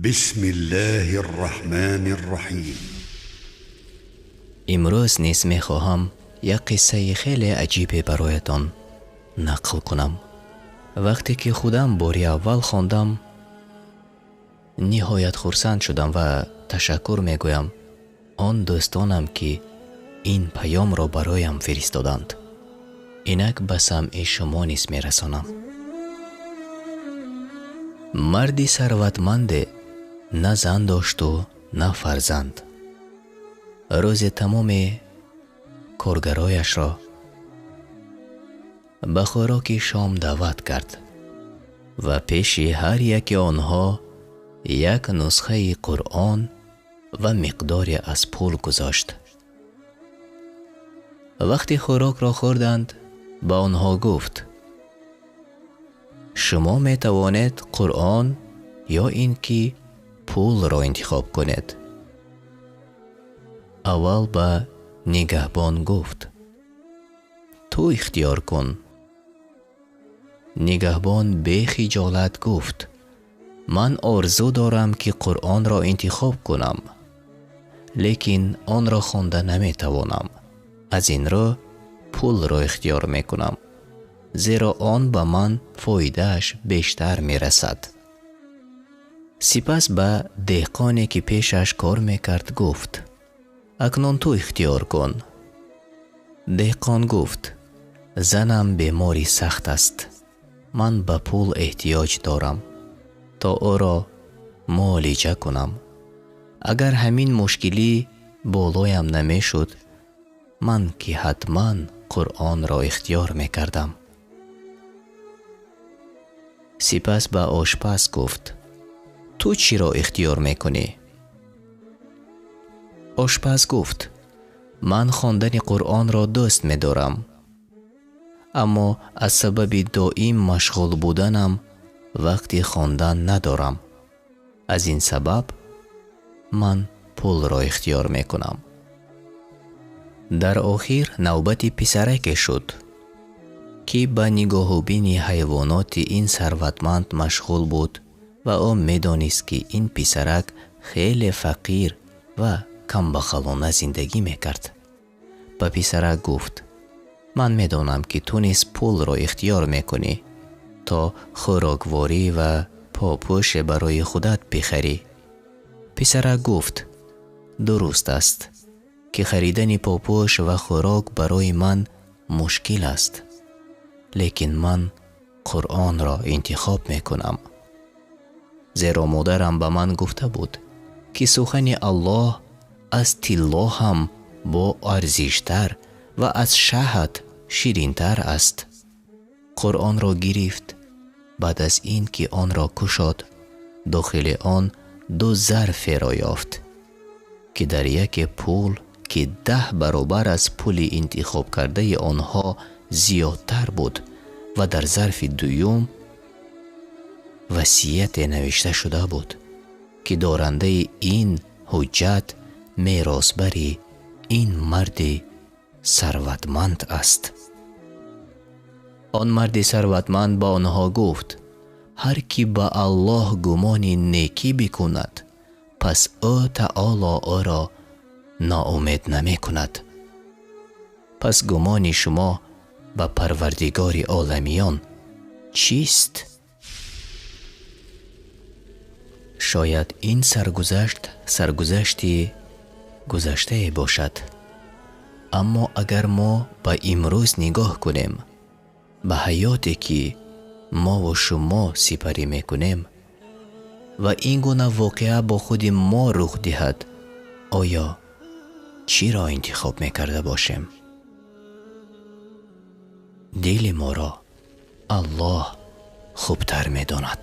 بسم الله الرحمن الرحیم. Имрӯз низ мехоҳам як қиссаи хеле аҷибе бароятон нақл кунам. Вақте ки худам бори аввал хондам, ниҳоят хурсанд шудам ва ташаккур мегӯям он дӯстонам, ки ин паёмро бароям фиристоданд. Инак ба самъи шумо низ мерасонам. Марди сарватманде на зан дошту на фарзанд. Рӯзе тамоми коргарояшро ба хӯроки шом даъват кард ва пеши ҳар яки онҳо як нусхаи Қуръон ва миқдоре аз пул гузошт. Вақте хӯрокро хӯрданд, ба онҳо гуфт: шумо метавонед Қуръон ё ин ки пулро интихоб кунед. Аввал ба нигаҳбон гуфт: ту ихтиёр кун. Нигаҳбон бехиҷолат гуфт: ман орзу дорам, ки Қуръонро интихоб кунам, лекин онро хонда наметавонам. Аз ин рӯ пулро ихтиёр мекунам, зеро он ба ман фоидааш бештар мерасад. Сипас ба деҳқоне, ки пешаш кор мекард, гуфт: акнун ту ихтиёр кун. Деҳқон гуфт: занам бемори сахт аст. Ман ба пул эҳтиёҷ дорам, то ӯро муолиҷа кунам. Агар ҳамин мушкилӣ болоям намешуд, ман ки ҳатман Қуръонро ихтиёр мекардам. Сипас ба ошпаз гуфт: ту чиро ихтиёр мекунӣ? Ошпаз гуфт: ман хондани Қуръонро дӯст медорам, аммо аз сабаби доим машғул буданам вақти хондан надорам. Аз ин сабаб ман пулро ихтиёр мекунам. Дар охир навбати писараке шуд, ки ба нигоҳубини ҳайвоноти ин сарватманд машғул буд ва ӯ медонист, ки ин писарак хеле фақир ва камбағалона зиндагӣ мекард. Ба писарак гуфт: ман медонам, ки ту низ пулро ихтиёр мекунӣ, то хӯрокворӣ ва попӯше барои худат бихарӣ. Писарак гуфт: дуруст аст, ки харидани попӯш ва хӯрок барои ман мушкил аст, лекин ман Қуръонро интихоб мекунам, зеро модарам ба ман гуфта буд, ки сухани Аллоҳ аз тилло ҳам боарзиштар ва аз шаҳд ширинтар аст. Қуръонро гирифт. Баъд аз ин ки онро кушод, дохили он ду зарферо ёфт, ки дар яке пул, ки 10 баробар аз пули интихобкардаи онҳо зиёдтар буд, ва дар зарфи дуюм васияте навишта шуда буд, ки дорандаи ин ҳуҷҷат меросбари ин марди сарватманд аст. Он марди сарватманд ба онҳо гуфт: ҳар ки ба Аллоҳ гумони некӣ бикунад, пас ӯ таоло ӯро ноумед намекунад. Пас гумони шумо ба Парвардигори оламиён чист? Шояд ин саргузашт саргузашти гузаштае бошад, аммо агар мо ба имрӯз нигоҳ кунем, ба ҳаёте ки мову шумо сипарӣ мекунем ва ин гуна воқеа бо худи мо рух диҳад, оё чиро интихоб мекарда бошем? Дили моро Аллоҳ хубтар медонад.